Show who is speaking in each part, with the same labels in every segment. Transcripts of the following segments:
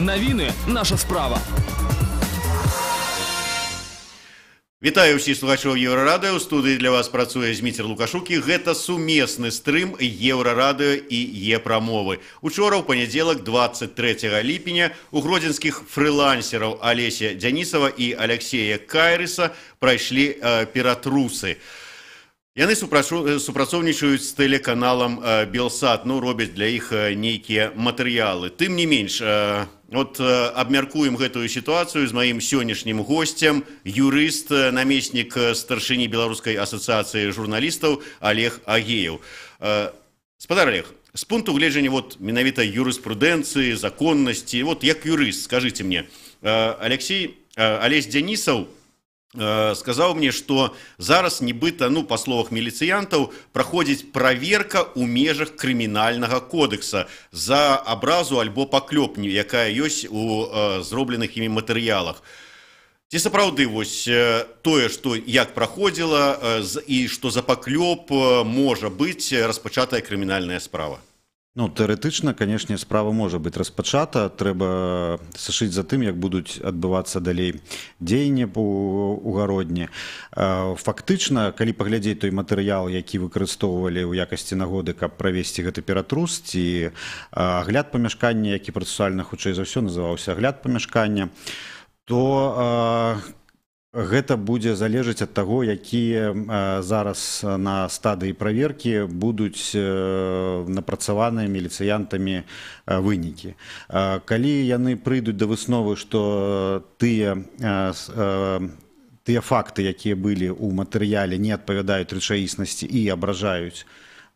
Speaker 1: Навіны — наша справа.
Speaker 2: Вітаю ўсіх слухачоў Еўрарадыё. У студыі для вас працуе Зміцер Лукашук, і гэта сумесны стрым Еўрарадыё і Е-прамовы. Учора, ў панядзелак, 23 ліпеня, у гродзенскіх фрылансераў Алеся Дзянісава і Алексея Кайрыса прайшлі ператрусы. Яны супрацоўнічаюць з тэлеканалам Белсат, ну, робяць для іх нейкія матэрыялы. Тым не менш, вот абмяркуем гэтую сітуацыю з маім сённяшнім госцем, юрыст, намеснік старшыні Беларускай асацыяцыі журналістаў Алег Агееў. Спадар Алег, з пункту гледжання вот менавіта юрыспрудэнцыі, законнасці, вот як юрыст, скажыце мне, Алесь Дзянісаў сказаў мне, што зараз нібыта, ну, па словах міліцыянтаў, праходзіць праверка ў межах крымінальнага кодэкса за абразу альбо паклёпню, якая ёсць у зробленых імі матэрыялах. Ці сапраўды вось тое, што як праходзіла, і што за паклёп можа быць распачатая крымінальная справа?
Speaker 3: Ну, тэарэтычна, канешне, справа можа быць распачата, трэба сачыць за тым, як будуць адбывацца далей дзеянні у Гародні. Фактычна, калі паглядзець той матэрыял, які выкарыстоўвалі ў якасці нагоды, каб правесці гэты ператрус ці агляд памяшкання, які працэсуальна, хутчэй за ўсё, называўся агляд памяшкання, то гэта будзе залежаць ад таго, якія зараз на стадыі праверкі будуць напрацаваныя міліцыянтамі вынікі. Калі яны прыйдуць да высновы, што тыя факты, якія былі ў матэрыяле, не адпавядаюць рэчаіснасці і абражаюць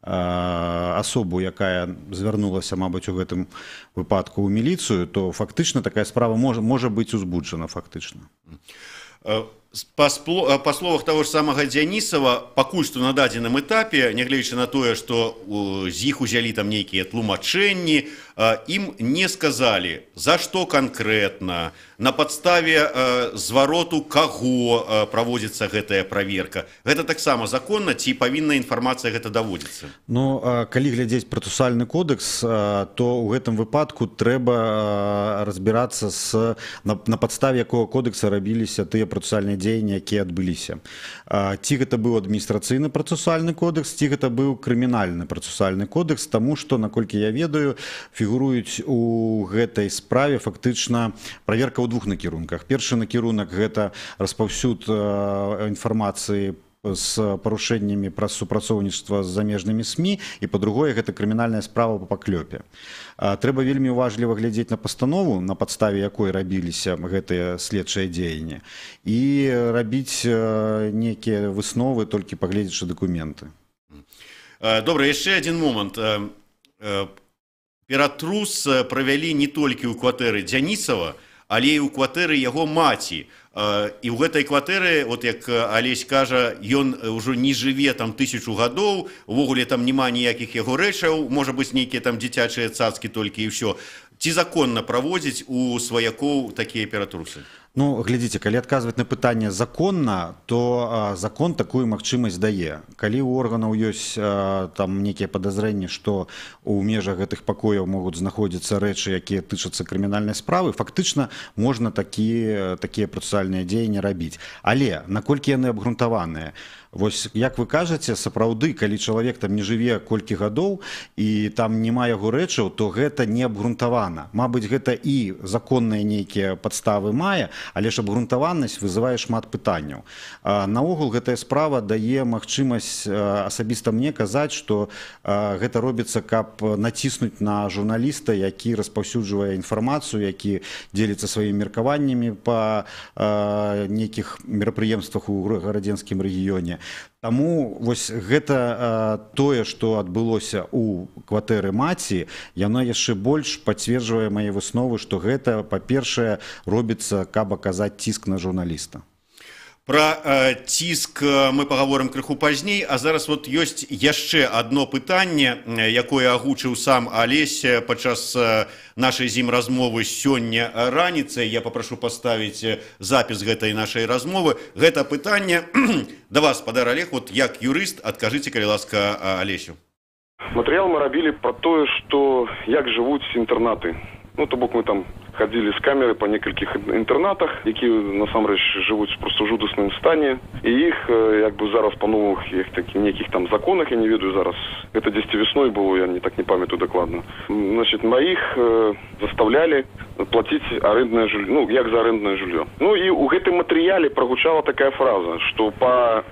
Speaker 3: асобу, якая звярнулася, мабыць, у гэтым выпадку ў міліцыю, то фактычна такая справа можа быць узбуджана фактычна.
Speaker 2: Па словах таго ж самага Дзянісава, пакуль што на дадзеным этапе, нягледзячы на тое, што з іх узялі там нейкія тлумачэнні, ім не сказалі, за што канкрэтна, на падставе звароту каго праводзіцца гэтая праверка. Гэта таксама законна ці павінна інфармацыя гэта даводзіцца?
Speaker 3: Ну, калі глядзець працэсуальны кодэкс, то ў гэтым выпадку трэба разбірацца на падставе якога кодэкса рабіліся тыя працэсуальныя дзеянні, якія адбыліся. Ці гэта быў адміністрацыйны працэсуальны кодэкс, ці гэта быў крымінальны працэсуальны кодэкс, таму што, наколькі я ведаю, фігуруюць у гэтай справе фактычна праверка ў двух накірунках. Першы накірунак — гэта распаўсюд інфармацыі з парушэннямі праз супрацоўніцтва з замежнымі СМІ, і, па-другое, гэта крымінальная справа па паклёпе. Трэба вельмі уважліва глядзець на пастанову, на падставе якой рабіліся гэтыя следчыя дзеянні, і рабіць нейкія высновы, толькі пагледзячы дакументы.
Speaker 2: Добра, яшчэ адзін момант. Ператрус правялі не толькі ў кватэры Дзянісава, але і ў кватэры яго маці. І ў гэтай кватэры, вот як Алесь кажа, ён ўжо не жыве там 1000 гадоў, увогуле там няма ніякіх яго рэчаў, можа быць, нейкія там дзіцячыя цацкі толькі, і ўсё. Ці законна праводзіць у сваякоў такія ператрусы?
Speaker 3: Ну, глядзіце, калі адказваць на пытанне законна, то закон такую магчымасць дае. Калі ў органаў ёсць там нейкія падазрэнні, што ў межах гэтых пакояў могуць знаходзіцца рэчы, якія тычацца крымінальнай справы, фактычна можна такія працэсуальныя дзеянні рабіць. Але наколькі яны абгрунтаваныя? Вось як вы кажаце, сапраўды, калі чалавек там не жыве колькі гадоў і там няма яго рэчаў, то гэта не абгрунтавана. Мабыць, гэта і законныя нейкія падставы мае, але ж абгрунтаванасць вызывае шмат пытанняў. Наогул гэтая справа дае магчымасць асабіста мне казаць, што гэта робіцца, каб націснуць на журналіста, які распаўсюджвае інфармацыю, які дзеліцца сваімі меркаваннямі па нейкіх мерапрыемствах у Гарадзенскім рэгіёне. Таму вось гэта тое, што адбылося ў кватэры маці, яно яшчэ больш пацверджвае мае высновы, што гэта, па-першае, робіцца, каб аказаць ціск на журналіста.
Speaker 2: Пра ціск мы пагаворым крыху пазней, а зараз вот ёсць яшчэ адно пытанне, якое агучыў сам Алесь падчас нашай з ім размовы сёння раніцай. Я папрашу паставіць запіс гэтай нашай размовы. Гэта пытанне да вас, спадар Алег, вот як юрыст, адкажыце, калі ласка, Алесю.
Speaker 4: Матэрыял мы рабілі пра тое, што як жывуць інтэрнаты.
Speaker 1: Ну, то бок мы там хадзілі з камеры па некалькіх інтэрнатах, якія насамрэч жывуць просто ў жудасным стане. І іх як бы зараз па новых іх такі нейкіх там законах, я не ведаю зараз, гэта дзесьці весной было, я не так не памятаю дакладна. Значит, на іх заставлялі плаціць арэнднае жыллё, ну, як за арэнднае жыллё. Ну і ў гэтым матэрыяле прагучала такая фраза, што па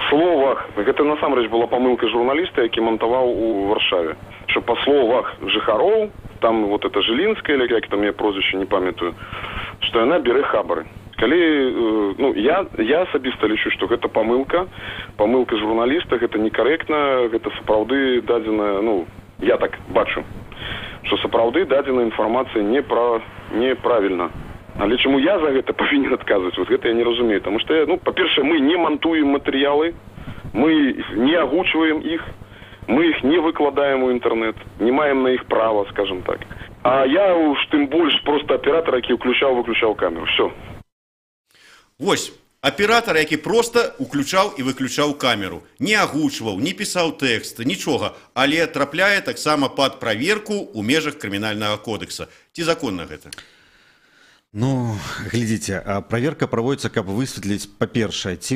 Speaker 1: словах, гэта насамрэч была памылка журналіста, які мантаваў у Варшаве, што па словах жыхароў, там вот это Жылінская, или як там яе прозвішча, не памятаю, што яна бярэ хабары. Калі, ну, я асабіста лічу, што гэта памылка, памылка журналіста, гэта некарэктна, гэта сапраўды дадзена, ну, я так бачу, што сапраўды дадзена інфармацыя неправільна. Але чаму я за гэта павінен адказваць, вот гэта я не разумею. Таму што, ну, па-першае, мы не мантуем матэрыялы, мы не агучваем іх, мы іх не выкладаем у інтэрнэт, не маем на іх права, скажем так. А я уж тым больш просто аператор, які ўключаў-выключаў камеру. Всё.
Speaker 2: Вось аператор, які просто уключаў і выключаў камеру, не агучваў, не пісаў тэкст, нічога, але трапляе таксама пад праверку ў межах крымінальнага кодэкса. Ці законна гэта?
Speaker 3: Ну, глядзіце, праверка праводіцца, каб высветліць, па-першае, ці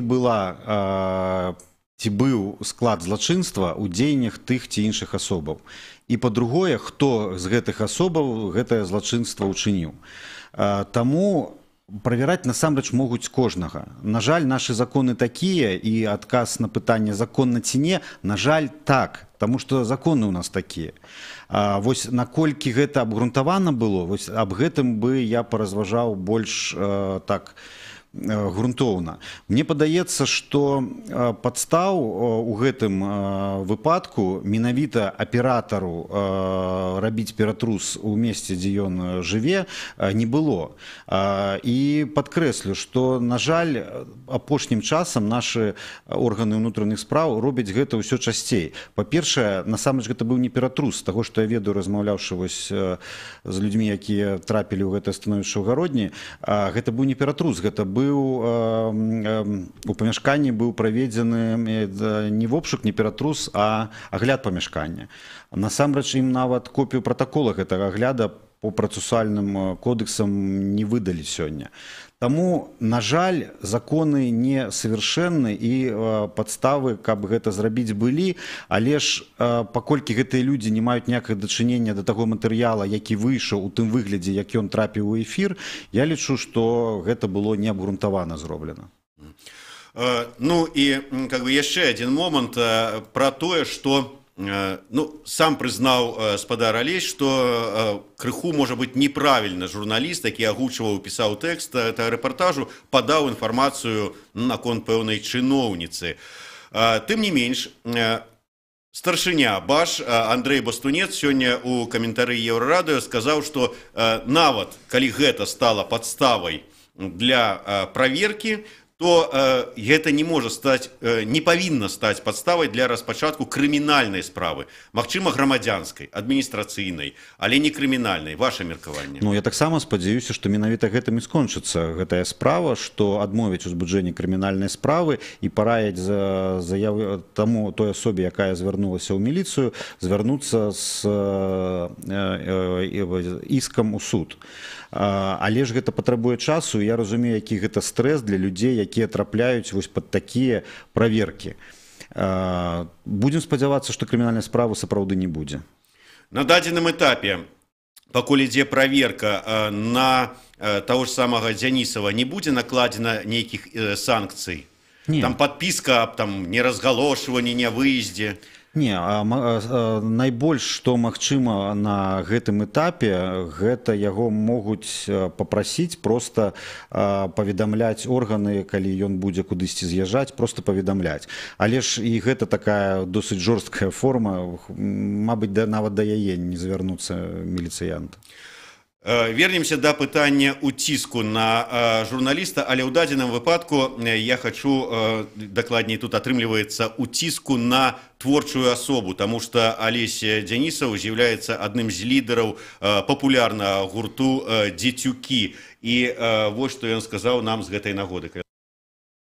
Speaker 3: быў склад злачынства ў дзеяннях тых ці іншых асобаў. І па-другое, хто з гэтых асобаў гэтае злачынства ўчыніў. Таму правяраць насамрэч могуць кожнага. На жаль, нашы законы такія, і адказ на пытанне, законна ці не, на жаль, так, таму што законы ў нас такія. Вось наколькі гэта абгрунтавана было, вось аб гэтым бы я паразважаў больш так грунтоўна. Мне падаецца, што падстаў у гэтым выпадку менавіта аператару рабіць ператрус у месцы, дзе ён жыве, не было. І падкрэслю, што, на жаль, апошнім часам нашы органы ўнутраных спраў робяць гэта ўсё часцей. Па-першае, насамрэч гэта быў не ператрус, таго, што я ведаю, размаўляўшы вось з людзьмі, якія трапілі ў гэтае становішча ў Гародні, гэта быў не ператрус, гэта быў у памяшканні быў праведзены не вобшук, не ператрус, а агляд памяшкання. Насамрэч ім нават копію пратакола гэтага агляда по працэсуальным кодэксам не выдалі сёння. Таму, на жаль, законы не совершенны, і падставы, каб гэта зрабіць, былі, але ж паколькі гэтыя людзі не маюць ніякага дачынення да таго матэрыяла, які выйшаў у тым выглядзе, як ён трапіў у эфір, я лічу, што гэта было неабгрунтавана зроблена.
Speaker 2: Ну і как бы яшчэ адзін момант пра тое, што ну, сам прызнаў спадар Алесь, што крыху, можа быць, неправільна журналіст, які агучваў, пісаў тэкст этого рэпартажу, падаў інфармацыю наконт пэўнай чыноўніцы. Тым не менш, старшыня БАЖ Андрэй Бастунец сёння ў каментары Еўрарадыё сказаў, што нават калі гэта стала падставай для праверкі, то гэта не можа стаць, не павінна стаць падставай для распачатку крымінальнай справы, магчыма, грамадзянскай, адміністрацыйнай, але не крымінальнай. Ваше меркаванне?
Speaker 3: Ну, я таксама спадзяюся, што менавіта гэтым і скончыцца гэтая справа, што адмовіць узбуджэнне крымінальнай справы і параіць за заявы таму той асобе, якая звярнулася ў міліцыю, звярнуцца з іскам у суд. Але ж гэта патрабуе часу, я разумею, які гэта стрэс для людзей, якія трапляюць вось пад такія праверкі. Будзем спадзявацца, што крымінальнай справы сапраўды не будзе.
Speaker 2: На дадзеным этапе, пакуль ідзе праверка, на таго ж самага Дзянісава не будзе накладзена нейкіх санкцый?
Speaker 3: Не.
Speaker 2: Там падпіска аб там неразгалошванні, не выездзе?
Speaker 3: Не, найбольш, што магчыма на гэтым этапе, гэта яго могуць папрасіць проста паведамляць органы, калі ён будзе кудысьці з'язджаць, проста паведамляць. Але ж і гэта такая досыць жорсткая форма, мабыць, нават да яе не звярнуцца міліцыянты.
Speaker 2: Вернемся да пытання уціску на журналіста, але ў дадзеным выпадку я хачу, дакладней тут атрымліваецца уціску на творчую асобу, таму што Алесь Дзянісаў з'яўляецца адным з лідараў папулярнага гурту «Дзецюкі». І вось што ён сказаў нам з гэтай нагоды.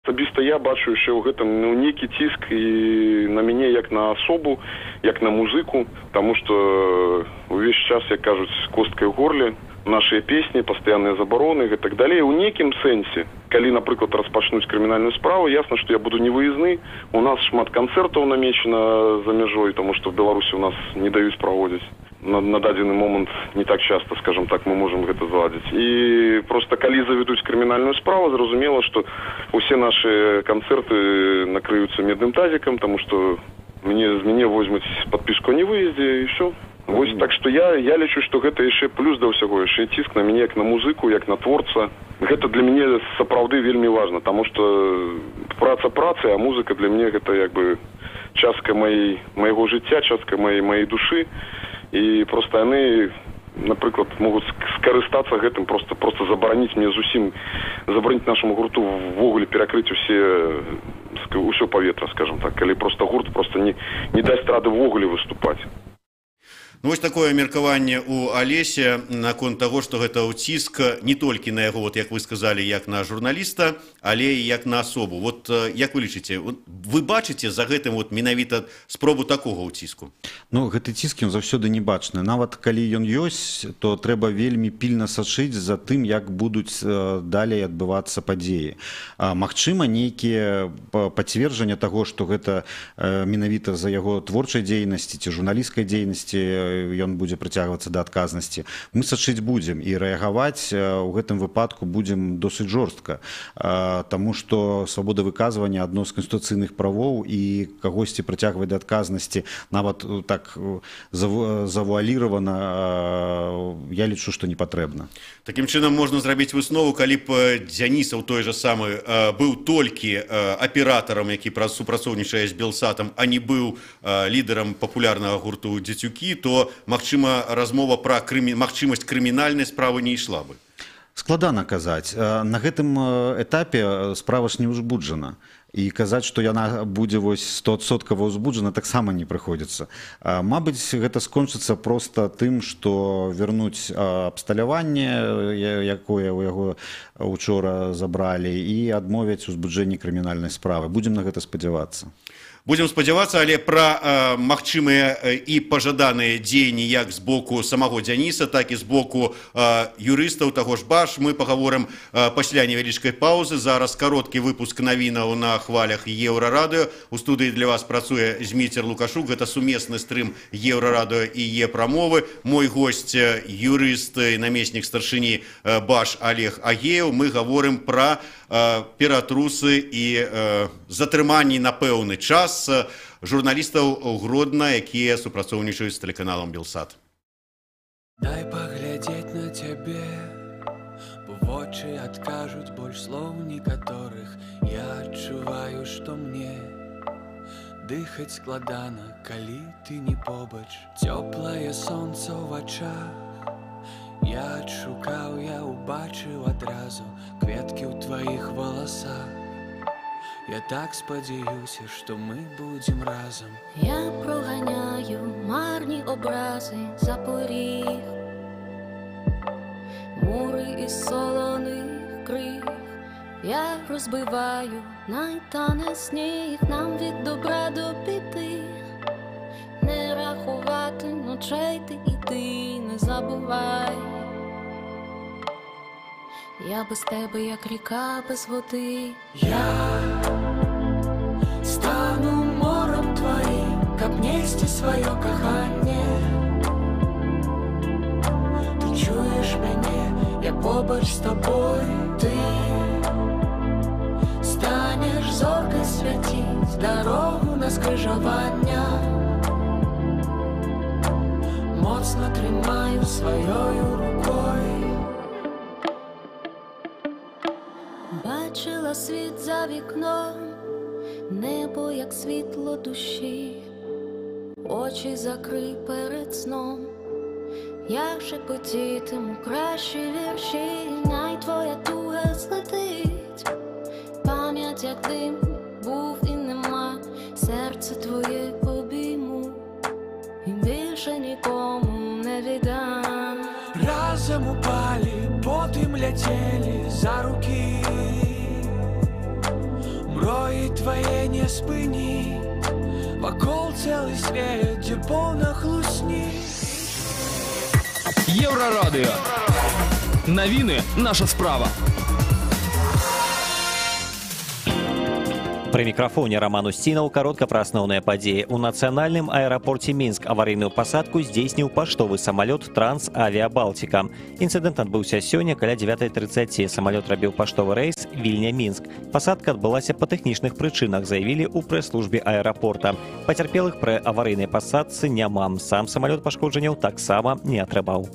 Speaker 1: Асабіста я бачу яшчэ ў гэтым, ну, нейкі ціск і на мяне як на асобу, як на музыку, таму што увесь час, як кажуць, з косткай у горле. нашыя песні, пастаянныя забароны і так далей. У нейкім сэнсе, калі, напрыклад, распачнуць крымінальную справу, ясна, што я буду невыезны. У нас шмат канцэртаў намечана за мяжой, таму што в Беларусі у нас не даюць праводзіць. На дадзены момант не так часто, скажем так, мы можем гэта заладзіць. І просто калі заведуць крымінальную справу, зразумела, што усе наши канцэрты накрыюцца медным тазікам, таму што з мяне возьмуць падпіску о невыездзе, і всё. Вось, так што я лічу, што гэта яшчэ плюс да ўсяго, яшчэ ціск на мяне як на музыку, як на творца. Гэта для мяне сапраўды вельмі важна, таму што праца працы, а музыка для мяне гэта як бы частка майго жыцця, частка маёй душы. І просто яны, напрыклад, могуць скарыстацца гэтым, просто забараніць мне зусім, забараніць нашаму гурту ўвогуле, перакрыць усё паветра, скажем так, калі просто гурт просто не дасць рады ўвогуле выступаць.
Speaker 2: Ну, вось такое меркаванне у Алеся наконт таго, што гэта ўціск не толькі на яго, вот як вы сказалі, як на журналіста, але і як на асобу. Вот як вы лічыце, вот вы бачыце за гэтым вот менавіта спробу такога ўціску?
Speaker 3: Ну, гэты ціск, ён заўсёды не бачны. Нават калі ён ёсць, то трэба вельмі пільна сачыць за тым, як будуць далей адбывацца падзеі. Магчыма, нейкія пацверджання таго, што гэта менавіта за яго творчай дзейнасці ці журналісцкай дзейнасці ён будзе прыцягвацца да адказнасці. Мы сачыць будзем і рэагаваць у гэтым выпадку будзем досыць жорстка, таму што свабода выказвання адно з канстытуцыйных правоў, і кагосьці прыцягваць да адказнасці нават так завуаліравана, я лічу, што не патрэбна.
Speaker 2: Такім чынам, можна зрабіць выснову, калі б Дзянісаў той жа самы быў толькі аператарам, які супрацоўнічае з Белсатам, а не быў лідарам папулярнага гурту «Дзецюкі», то, магчыма, размова пра магчымасць крымінальнай справы не ішла бы.
Speaker 3: Складана казаць. На гэтым этапе справа ж не ўзбуджана. І казаць, што яна будзе вось 100-адсоткава ўзбуджана, таксама не прыходзіцца. Мабыць, гэта скончыцца проста тым, што вярнуць абсталяванне, якое ў яго учора забралі, і адмовяць узбуджэнні крымінальнай справы. Будзем на гэта спадзявацца.
Speaker 2: Будзем спадзявацца, але пра магчымыя і пажаданыя дзеянні як з боку самого Дзяніса, так і з боку юрыстаў таго ж БАЖ мы пагаворым пасля невялічкай паўзы. Зараз кароткі выпуск навінаў на хвалях Еўрарадыё. У студыі для вас працуе Зміцер Лукашук. Гэта сумесны стрым Еўрарадыё і Е-прамовы. Мой госць юрыст і намеснік старшыні БАЖ Алег Агееў. Мы гаворым пра ператрусы і затрыманні на пэўны час журналістаў Гродна, якія супрацоўнічаюць з тэлеканалам Белсат.
Speaker 4: Дай паглядзець на цябе, бо вочы адкажуць больш слоў некаторых. Я адчуваю, што мне дыхаць складана, калі ты не побач. Цёплае сонца ў вачах я адшукаў, я ўбачыў адразу кветкі ў тваіх валасах. Я так спадзяюся, што мы будзем разам.
Speaker 5: Я проганяю марні образи за поріг, мури із солоних криг. Я розбиваю, найтане сніг, нам від добра до біди. Не рахувати ночей ти і ти не забувай. Я без тебе, як ріка без води.
Speaker 4: Я стану мором твоїм, каб нести своє кохання. Ти чуєш мене, я побач з тобою. Ти станеш зоркою святить дорогу на скрижування. Моцно тримаю своєю рукою.
Speaker 5: Бачила світ за вікном, небо, як світло душі, очі закрий перед сном. Я шепотітиму кращі вірші, най твоя туга злетить. Пам'ять, як дим, був і нема, серце твоє обійму, і більше нікому не віддам.
Speaker 4: Разом упали, потым ляцелі за руки. Мроі твае не спыніць, вакол цэлы свет, дзе поўна хлусні.
Speaker 6: Еўрарадыё. Навіны – наша справа.
Speaker 7: Пры мікрафоне Раман Усцінаў. Каротка пра асноўныя падзеі. У нацыянальным аэрапорце Мінск аварыйную пасадку здзейсніў паштовы самалёт Трансавіа Балтіка. Інцыдэнт адбыўся сёння каля 9:30. Самалёт рабіў паштовы рэйс Вільня-Мінск. Пасадка адбылася па тэхнічных прычынах, заявілі ў прэс-службе аэрапорта. Пацярпелых пры аварыйнай пасадцы няма. Сам самалёт пашкоджанняў таксама не атрымаў.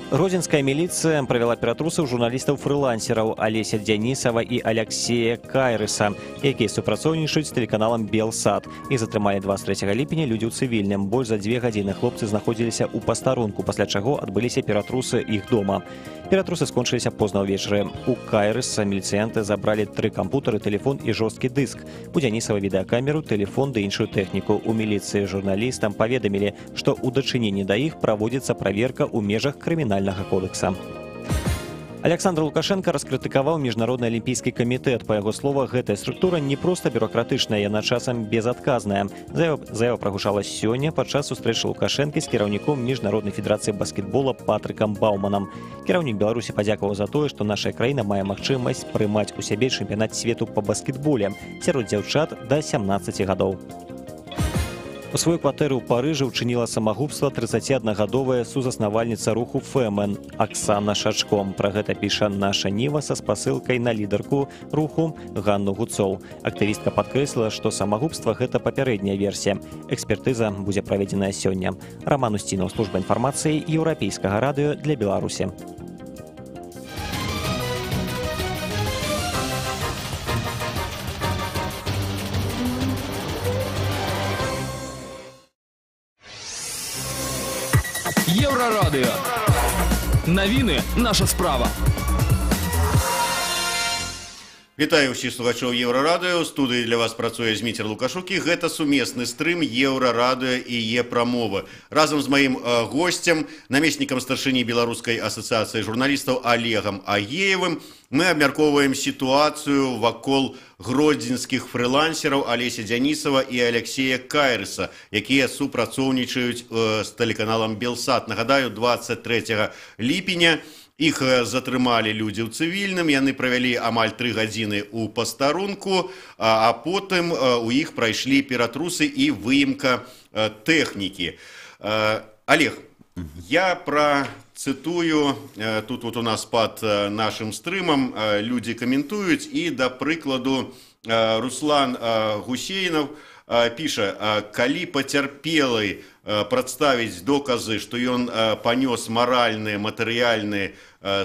Speaker 7: Гродзенская міліцыя правяла ператрусы ў журналістаў-фрылансераў Алеся Дзянісава і Алексея Кайрыса, якія супрацоўнічаюць з тэлеканалам «Белсат». Іх затрымалі 23 ліпеня людзі ў цывільным. Больш за 2 гадзіны хлопцы знаходзіліся ў пастарунку, пасля чаго адбыліся ператрусы іх дома. Ператрусы скончыліся позна ўвечары. У Кайрыса міліцыянты забралі тры кампутары, тэлефон і жорсткі дыск. У Дзянісава відэакамеру, тэлефон ды іншую тэхніку. У міліцыі журналістам паведамілі, што ў дачыненні да іх праводзіцца праверка ў межах крымінальнага кодэкса. Аляксандр Лукашэнка раскрытыкаваў Міжнародны алімпійскі камітэт. Па яго словах, гэтая структура не проста бюракратычная, яна часам безадказная. Заява прагучала сёння падчас сустрэчы Лукашэнкі з кіраўніком Міжнароднай федэрацыі баскетбола Патрыкам Бауманам. Кіраўнік Беларусі падзякаваў за тое, што наша краіна мае магчымасць прымаць у сябе чэмпіянат свету па баскетболе сярод дзяўчат да 17 гадоў. У сваёй кватэры ў Парыжы ўчыніла самагубства 31-гадовая сузаснавальніца руху Фэмен Аксана Шачко. Пра гэта піша «Наша Ніва» са спасылкай на лідарку руху Ганну Гуцол. Актывістка падкрэсліла, што самагубства – гэта папярэдняя версія. Экспертыза будзе праведзеная сёння. Раман Усцінаў, служба інфармацыі Еўрапейскага радыё для Беларусі.
Speaker 6: Еўрарадыё. Навіны – наша справа.
Speaker 2: Вітаю ўсіх слухачоў Еўрарадыё. У студыі для вас працуе Зміцер Лукашук, і гэта сумесны стрым Еўрарадыё і Е-прамовы. Разам з маім госцем, намеснікам старшыні Беларускай асацыяцыі журналістаў Алегам Агеевым, мы абмяркоўваем сітуацыю вакол гродзенскіх фрылансераў Алеся Дзянісава і Алексея Кайрыса, якія супрацоўнічаюць з тэлеканалам «Белсат». Нагадаю, 23 ліпеня іх затрымалі людзі ў цывільным, яны правялі амаль 3 гадзіны ў пастарунку, а потым у іх прайшлі ператрусы і выемка тэхнікі. Алег, я працытую, тут вот у нас пад нашым стрымам людзі каментуюць, і, да прыкладу, Руслан Гусейнаў піша: «Калі пацярпелы прадставіць доказы, што ён панёс маральныя, матэрыяльныя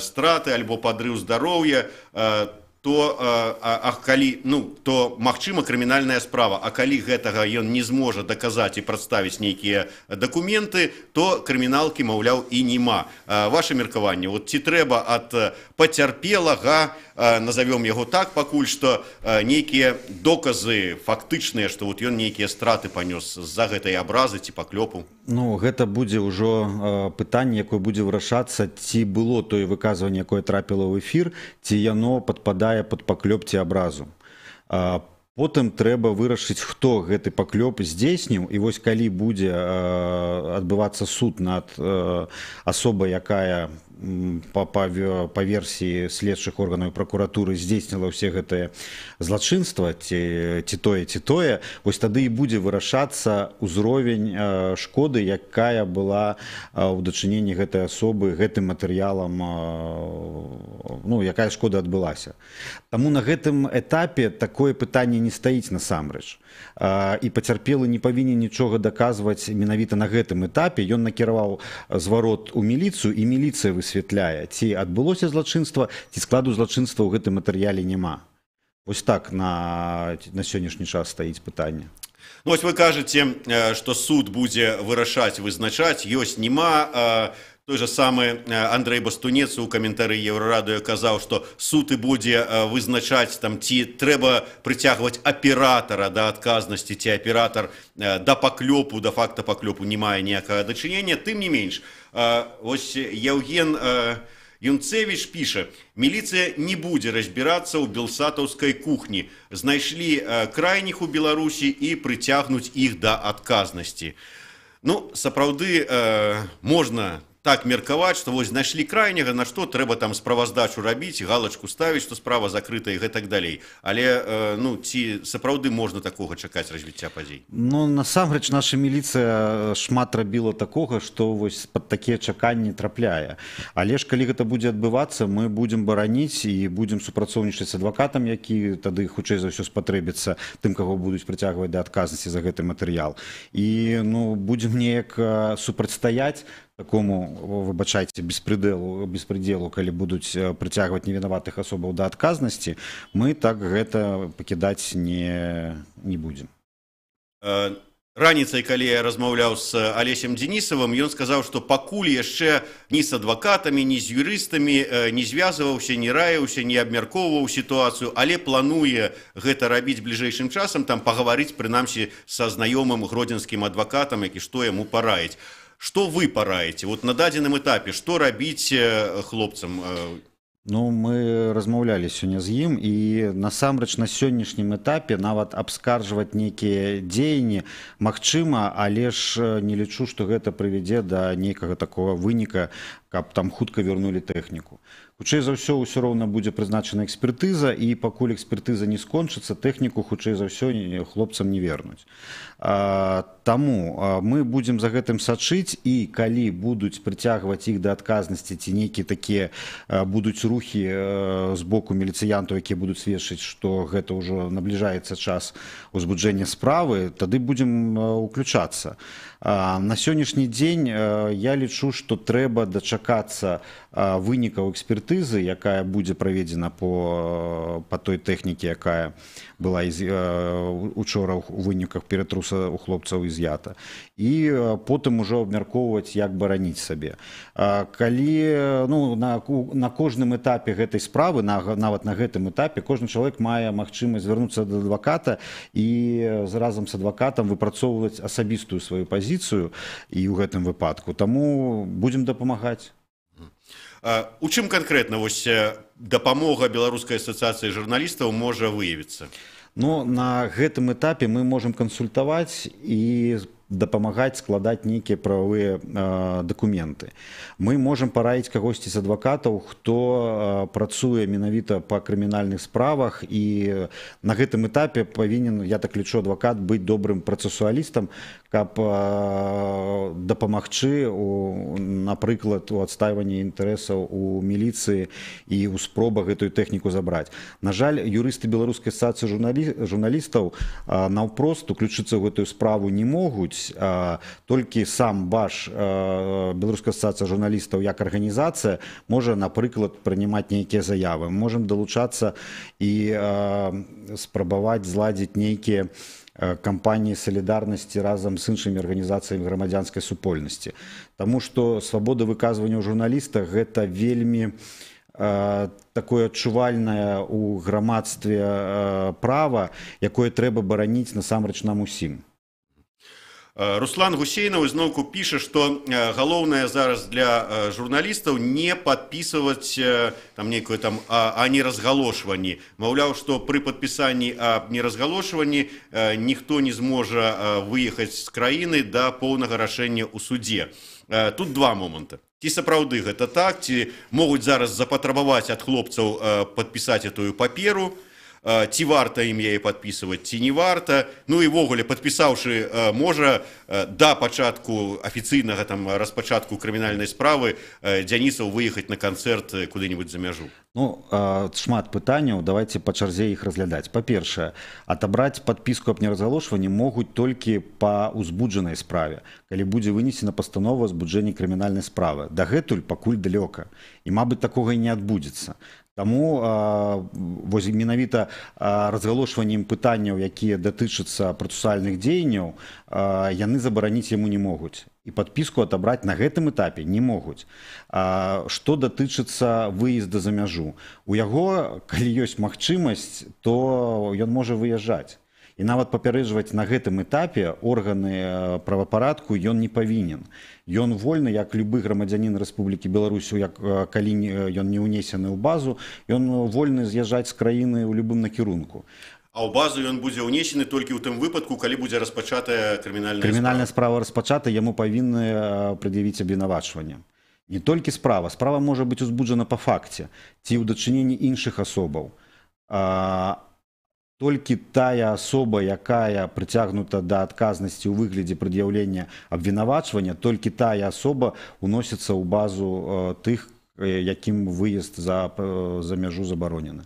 Speaker 2: страты альбо падрыў здароўя, то а калі, ну, то магчыма крымінальная справа, а калі гэтага ён не зможа даказаць і прадставіць нейкія дакументы, то крыміналкі, маўляў, і нема». Ваше меркаванне, вот ці трэба ад пацярпелага, назовём яго так пакуль што, нейкія доказы фактычныя, што вот ён нейкія страты панёс з-за гэтай абразы ці паклёпу?
Speaker 3: Ну, гэта будзе ўжо пытанне, якое будзе вырашацца, ці было тое выказванне, якое трапіла ў эфір, ці яно падпадае пад паклёп ці абразу. Потым трэба вырашыць, хто гэты паклёп здзейсніў, і вось калі будзе адбывацца суд над асобай, якая па версіі следчых органаў пракуратуры здзейсніла ўсе гэтыя злачынства, ці тое, ці тое, вось тады і будзе вырашацца ўзровень шкоды, якая была ў дачыненні гэтай асобы гэтым матэрыялам, ну, якая шкода адбылася. Таму на гэтым этапе такое пытанне не стаіць насамрэч. І пацярпелы не павінен нічога даказваць менавіта на гэтым этапе. Ён накіраваў зварот у міліцыю, і міліцыя высвятляе, ці адбылося злачынства, ці складу злачынства ў гэтым матэрыяле няма. Вось так на сённяшні час стаіць пытанне.
Speaker 2: Ну, вось вы кажаце, што суд будзе вырашаць, вызначаць, ёсць, няма. Той же самы Андрэй Бастунец у каментары Еўрарадыё казаў, што суд і будзе вызначаць там, ці трэба прыцягваць аператара да адказнасці, ці аператар да паклёпу, да факта паклёпу не мае ніякага дачынення. Тым не менш, ось Яўген Юнцевіч піша: «Міліцыя не будзе разбірацца ў белсатаўскай кухні. Знайшлі крайніх у Беларусі і прыцягнуць іх да адказнасці». Ну, сапраўды, можна так меркаваць, што вось знайшлі крайняга, на што трэба там справаздачу рабіць, галачку ставіць, што справа закрыта і гэтак далей. Але ну, ці сапраўды можна такога чакаць развіцця падзей?
Speaker 3: Ну, насамрэч, наша міліцыя шмат рабіла такога, што вось пад такія чаканні трапляе. Але ж калі гэта будзе адбывацца, мы будзем бараніць і будзем супрацоўнічаць з адвакатам, які тады хутчэй за ўсё спатрэбіцца тым, каго будуць прыцягваць да адказнасці за гэты матэрыял. І ну, будзем неяк супрацьстаяць такому, выбачайце, беспредделу, калі будуць прыцягваць невінаватых асобаў да адказнасці, мы так гэта пакідаць не будзем.
Speaker 2: Раніцай, калі я размаўляў з Алесем Дзенісавым, ён сказаў, што пакуль яшчэ ні з адвакатамі, ні з юрыстамі не звязваўся, не раіўся, не абмяркоўваў сітуацыю, але плануе гэта рабіць бліжэйшым часам, там пагаварыць прынамсі са знаёмым гродзенскім адвакатам, які што яму параіць. Што вы параіце? Вот на дадзеным этапе, што рабіць хлопцам?
Speaker 3: Ну, мы размаўлялі сёння з ім, і насамрэч на сённяшнім этапе нават абскарджваць нейкія дзеянні магчыма, але ж не лічу, што гэта прывядзе да нейкага такога выніка, каб там хутка вярнулі тэхніку. Хутчэй за ўсё, ўсё роўна будзе прызначана экспертыза, і пакуль экспертыза не скончыцца, тэхніку хутчэй за ўсё хлопцам не вернуць. Таму мы будзем за гэтым сачыць, і калі будуць прыцягваць іх да адказнасці ці нейкія такія будуць рухі з боку міліцыянтаў, якія будуць сведчыць, што гэта ўжо набліжаецца час узбуджэння справы, тады будзем уключацца. На сённяшні дзень я лічу, што трэба дачакацца вынікаў экспертызы, якая будзе праведзена па той тэхніцы, якая была учора ў выніках ператруса у хлопцаў изъята, і потым ужо абмяркоўваць, як бараніць сабе. Калі, ну, на кожным этапе гэтай справы, нават на гэтым этапе, кожны чалавек мае магчымасць звярнуцца да адваката і разам з адвакатам выпрацоўваць асабістую сваю пазіцыю і ў гэтым выпадку. Таму будзем дапамагаць.
Speaker 2: У чым канкрэтна вось дапамога Беларускай асацыяцыі журналістаў можа выявіцца?
Speaker 3: Ну, на гэтым этапе мы можам кансультаваць і дапамагаць складаць нейкія прававыя дакументы. Мы можам параіць кагосьці з адвакатаў, хто працуе менавіта па крымінальных справах, і на гэтым этапе павінен, я так лічу, адвакат быць добрым працэсуалістам, каб дапамагчы, напрыклад, у адстайванні інтарэсаў у міліцыі і ў спробах гэтую тэхніку забраць. На жаль, юрысты Беларускай асацыяцыі журналістаў наўпрост уключыцца ў гэтую справу не могуць, толькі сам БАЖ, Беларуская асацыяцыя журналістаў як арганізацыя, можа, напрыклад, прынімаць нейкія заявы. Мы можам далучацца і спрабаваць зладзіць нейкія кампаніі салідарнасці разам з іншымі арганізацыямі грамадзянскай супольнасці. Таму што свабода выказвання ў журналіста гэта вельмі такое адчувальнае ў грамадстве права, якое трэба бараніць насамрэч нам усім.
Speaker 2: Руслан Гусейнаў зноўку піша, што галоўнае зараз для журналістаў не падпісваць там нейкую там о неразгалошванні. Маўляў, што пры падпісанні аб неразгалошванні ніхто не зможа выехаць з краіны да поўнага рашэння ў судзе. Тут два моманты. Ці сапраўды гэта так, ці могуць зараз запатрабаваць ад хлопцаў падпісаць гэтую паперу, ці варта ім яе падпісваць, ці не варта. Ну і ўвогуле, падпісаўшы, можа да пачатку афіцыйнага там распачатку крымінальнай справы Дзянісаў выехаць на канцэрт куды-нибудь за мяжу?
Speaker 3: Ну, шмат пытанняў, давайте па чарзе іх разглядаць. Па-першае, атабраць падпіску аб неразгалошванні могуць толькі па ўзбуджанай справе, калі будзе вынесена пастанова ўзбуджэння крымінальнай справы. Дагэтуль пакуль далёка. І, мабыць, такога і не адбудзецца. Таму вось менавіта разгалошваннем пытанняў, якія датычацца працэсуальных дзеянняў, яны забараніць яму не могуць. І падпіску атабраць на гэтым этапе не могуць. Што датычыцца выезда за мяжу? У яго, калі ёсць магчымасць, то ён можа выязджаць. І нават папярэджваць на гэтым этапе органы правапарадку ён не павінен. Ён вольны, як любы грамадзянін Рэспублікі Беларусь, як, калі ён не ўнесены ў базу, ён вольны з'язджаць з краіны ў любым накірунку.
Speaker 2: А ў базу ён будзе ўнесены толькі ў тым выпадку, калі будзе распачатая крымінальная
Speaker 3: справа. Крымінальная справа распачата, яму павінны прад'явіць абвінавачванне. Не толькі справа. Справа можа быць узбуджана па факце ці ў дачыненні іншых асобаў. Толькі тая асоба, якая прыцягнута да адказнасці ў выглядзе прад'яўлення абвінавачвання, толькі тая асоба уносіцца ў базу тых, якім выезд за мяжу забаронены,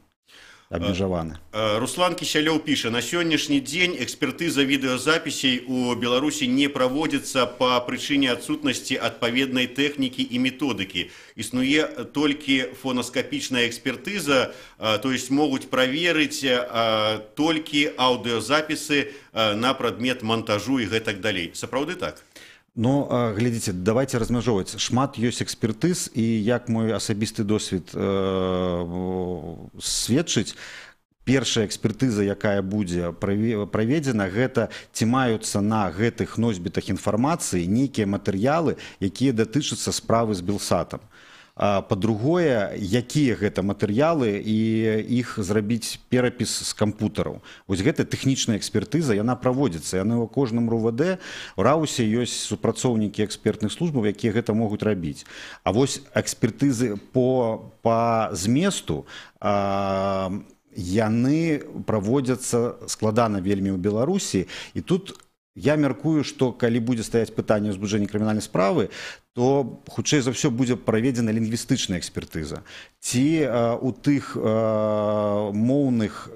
Speaker 3: абмежаваны.
Speaker 2: Руслан Кісялёў піша: на сённяшні дзень экспертыза відэазапісей у Беларусі не праводзіцца па прычыне адсутнасці адпаведнай тэхнікі і методыкі. Існуе толькі фонаскапічная экспертыза, то есть могуць праверыць толькі аўдыёзапісы на прадмет мантажу і гэтак далей. Сапраўды так?
Speaker 3: Ну, глядзіце, давайте размяжоўваць. Шмат ёсць экспертыз, і, як мой асабісты досвед сведчыць, першая экспертыза, якая будзе праведзена, гэта ці маюцца на гэтых носьбітах інфармацыі нейкія матэрыялы, якія датычацца справы з Белсатам. Па-другое, якія гэта матэрыялы і іх зрабіць перапіс з кампутараў. Вось гэта тэхнічная экспертыза, яна праводзіцца. Яны ў кожным РУВД, у РАУСе ёсць супрацоўнікі экспертных службаў, якія гэта могуць рабіць. А вось экспертызы па зместу, яны праводзяцца складана вельмі ў Беларусі. І тут я мяркую, што калі будзе стаяць пытанне ўзбуджэння крымінальнай справы, то хутчэй за ўсё будзе праведзена лінгвістычная экспертыза. Ці у тых моўных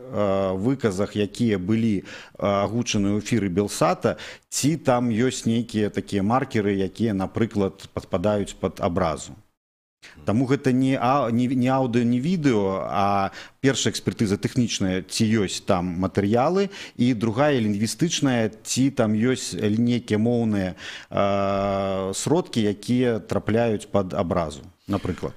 Speaker 3: выказах, якія былі агучаны ў эфіры Белсата, ці там ёсць нейкія такія маркеры, якія, напрыклад, падпадаюць пад абразу. Таму гэта не аўдыо, не відэо, а першая экспертыза тэхнічная, ці ёсць там матэрыялы, і другая лінгвістычная, ці там ёсць нейкія моўныя сродкі, якія трапляюць пад абразу, напрыклад.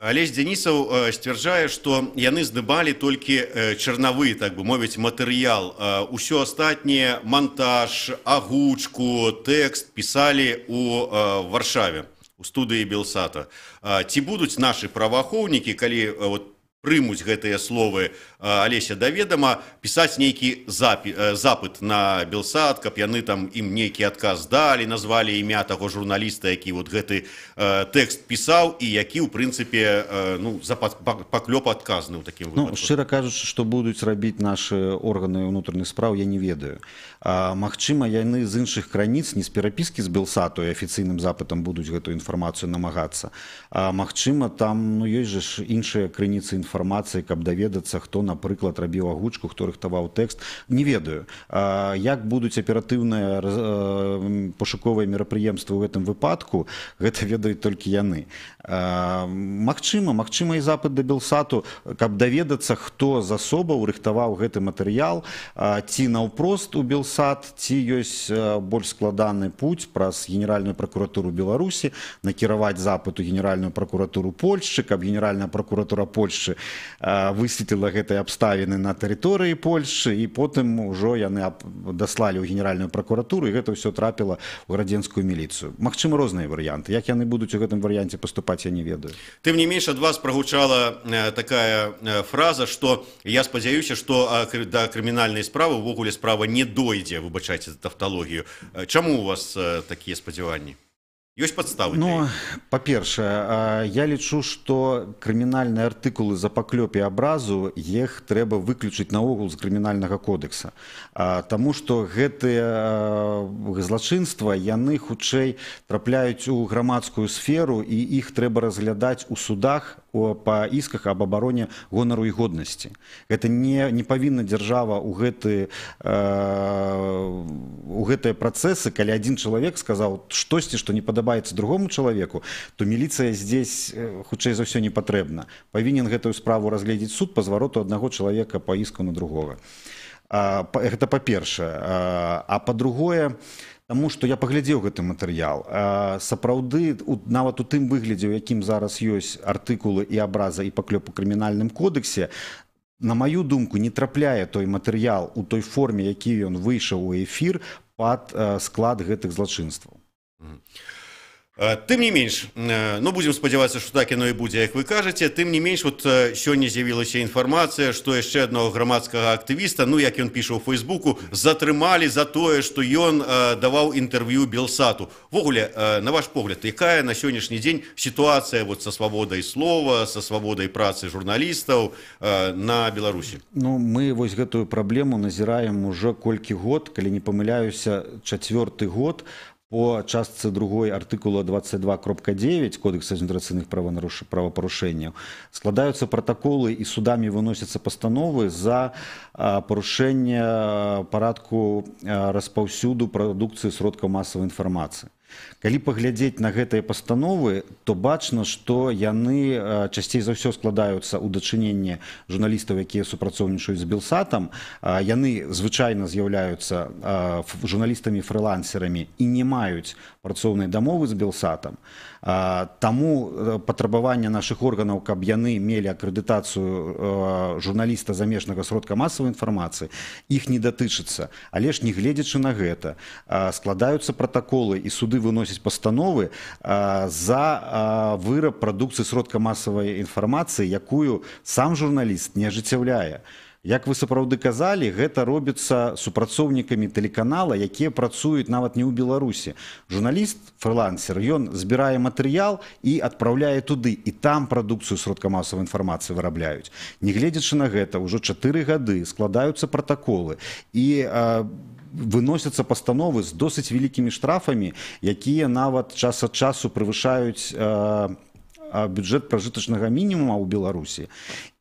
Speaker 2: Алесь Дзянісаў сцвярджае, што яны здымалі толькі чарнавы, так бы мовіць, матэрыял. Усё астатняе, мантаж, агучку, тэкст пісалі ў Варшаве, у студыі Белсата. Ці будуць нашы праваахоўнікі, калі вот прымуць гэтыя словы Алеся да ведама, пісаць нейкі запыт на Белсат, каб яны там ім нейкі адказ далі, назвалі імя таго журналіста, які вот гэты тэкст пісаў і які, ў прынцыпе, ну, за паклёп адказны ў такім выпадку?
Speaker 3: Ну, шчыра кажучы, што будуць рабіць нашы органы ўнутраных спраў, я не ведаю. Магчыма, яны з іншых крыніц, не з перапіскі з Белсату і афіцыйным запытам будуць гэтую інфармацыю намагацца. Магчыма, там, ну, ёсць жа ж іншыя крыніцы інфармацыі, каб даведацца, хто, напрыклад, рабіў агучку, хто рыхтаваў тэкст. Не ведаю. Як будуць аператыўныя пошуковыя мерапрыемствы ў гэтым выпадку, гэта ведаюць толькі яны. Магчыма, і запыт да Белсату, каб даведацца, хто з асобаў рыхтаваў гэты матэрыял, ці наўпрост у Белсат, ці ёсць больш складаны путь праз Генеральную пракуратуру Беларусі, накіраваць запыт у Генеральную пракуратуру Польшчы, каб Генеральная пракуратура Польшчы высветліла гэтыя абставіны на тэрыторыі Польшчы, і потым ужо яны даслалі ў Генеральную пракуратуру, і гэта ўсё трапіла ў градзенскую міліцыю. Магчыма, розныя варыянты. Як яны будуць у гэтым варыянце паступаць, я не ведаю.
Speaker 2: Тым не менш, ад вас прагучала такая фраза, што я спадзяюся, што да крымінальнай справы ўвогуле справа не дойдзе, выбачайце за тавталогію. Чаму у вас такія спадзяванні? Ёсць падставы?
Speaker 3: Ну, па-першае, я лічу, што крымінальныя артыкулы за паклёп і абразу, іх трэба выключыць наогул з крымінальнага кодэкса. Таму што гэтыя злачынства, яны хутчэй трапляюць у грамадскую сферу, і іх трэба разглядаць у судах па ісках аб абароне гонару і годнасці. Гэта не павінна дзяржава ў гэтыя працэсы, калі адзін чалавек сказаў штосьці, што не падабаецца другому чалавеку, то міліцыя здесь хутчэй за ўсё не патрэбна. Павінен гэтую справу разгледзець суд па звароту аднаго чалавека па іску на другога. Гэта па-першае. А па-другое, таму што я паглядзеў гэты матэрыял. Сапраўды, нават у тым выглядзе, у якім зараз ёсць артыкулы і абраза, і паклёп у крымінальным кодэксе, на маю думку, не трапляе той матэрыял у той форме, які ён выйшаў у эфір, пад склад гэтых злачынстваў.
Speaker 2: Тым не менш, ну, будзем спадзявацца, што так яно і будзе, як вы кажаце. Тым не менш, вот сёння з'явілася інфармацыя, што яшчэ аднаго грамадскага актывіста, ну, як ён піша ў Фейсбуку, затрымалі за тое, што ён даваў інтэрв'ю Белсату. Увогуле, на ваш погляд, якая на сённяшні дзень сітуацыя вот са свабодай слова, са свабодай працы журналістаў на Беларусі?
Speaker 3: Ну, мы вось гэтую праблему назіраем ужо колькі год, калі не памыляюся, чацвёрты год. По частцы другой артыкула 22.9 Кодекса адміністрацыйных правапарушэнняў складаюцца пратаколы і судамі выносяцца пастановы за парушэнне парадку распаўсюду прадукцыі сродкаў масавай інфармацыі. Калі паглядзець на гэтыя пастановы, то бачна, што яны часцей за ўсё складаюцца ў дачыненні журналістаў, якія супрацоўнічаюць з Белсатам. Яны звычайна з'яўляюцца журналістамі-фрылансерамі і не маюць працоўнай дамовы з Белсатам. Таму патрабаванне нашых органаў, каб яны мелі акрэдытацыю журналіста замежнага сродка масавай інфармацыі, іх не датычыцца. Але ж, не гледзячы на гэта, складаюцца пратаколы і суды выносяць пастановы за выраб прадукцыі сродка масавай інфармацыі, якую сам журналіст не ажыццяўляе. Як вы сапраўды казалі, гэта робіцца супрацоўнікамі тэлеканала, якія працуюць нават не ў Беларусі. Журналіст, фрылансер, ён збірае матэрыял і адпраўляе туды, і там прадукцыю сродка масавай інфармацыі вырабляюць. Нягледзячы на гэта, ўжо 4 гады складаюцца пратаколы і выносяцца пастановы з досыць вялікімі штрафамі, якія нават час ад часу прывышаюць бюджэт пражытачнага мінімума ў Беларусі.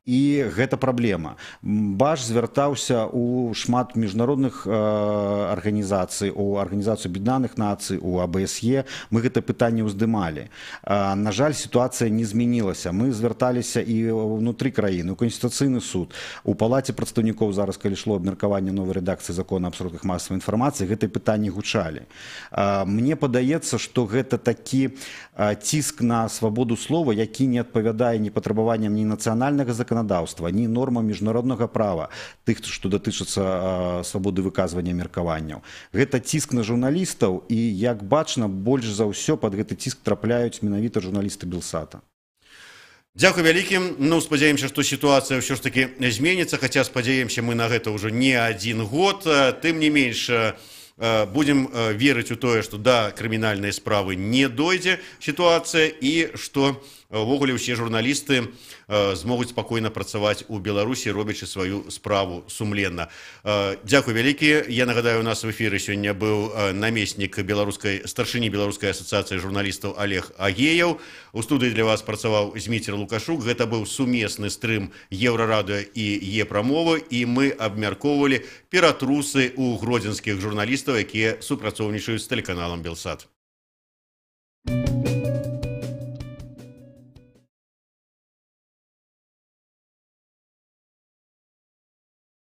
Speaker 3: І гэта праблема. БАЖ звяртаўся ў шмат міжнародных арганізацый, у Арганізацыю Аб'яднаных Нацый, у АБСЕ. Мы гэта пытанне ўздымалі. На жаль, сітуацыя не змянілася. Мы звярталіся і ўнутры краіны, у Канстытуцыйны суд, у Палаце прадстаўнікоў зараз, калі ішло абмеркаванне новай рэдакцыі закона аб сродках масавай інфармацыі, гэтыя пытанні гучалі. Мне падаецца, што гэта такі ціск на свабоду слова, які не адпавядае ні патрабаванням ні нацыянальнага заканадаўства, ні нормам міжнароднага права, тых, што датычацца свабоды выказвання меркаванняў. Гэта ціск на журналістаў і, як бачна, больш за ўсё пад гэты ціск трапляюць менавіта журналісты Белсата.
Speaker 2: Дзякуй вялікі. Ну, спадзяемся, што сітуацыя ўсё ж такі зменіцца, хаця спадзяемся мы на гэта ўжо не адзін год. Тым не менш, будзем верыць у тое, што да крымінальнай справы не дойдзе сітуацыя і што ўвогуле ўсе журналісты змогуць спакойна працаваць у Беларусі, робячы сваю справу сумленна. Дзякуй вялікі. Я нагадаю, у нас в эфіры сёння быў намеснік беларускай старшыні Беларускай асацыяцыі журналістаў Алег Агееў. У студыі для вас працаваў Зміцер Лукашук. Гэта быў сумесны стрым Еўрарадыё і Е-прамовы, і мы абмяркоўвалі ператрусы ў гродзенскіх журналістаў, якія супрацоўнічаюць з тэлеканалам Белсат.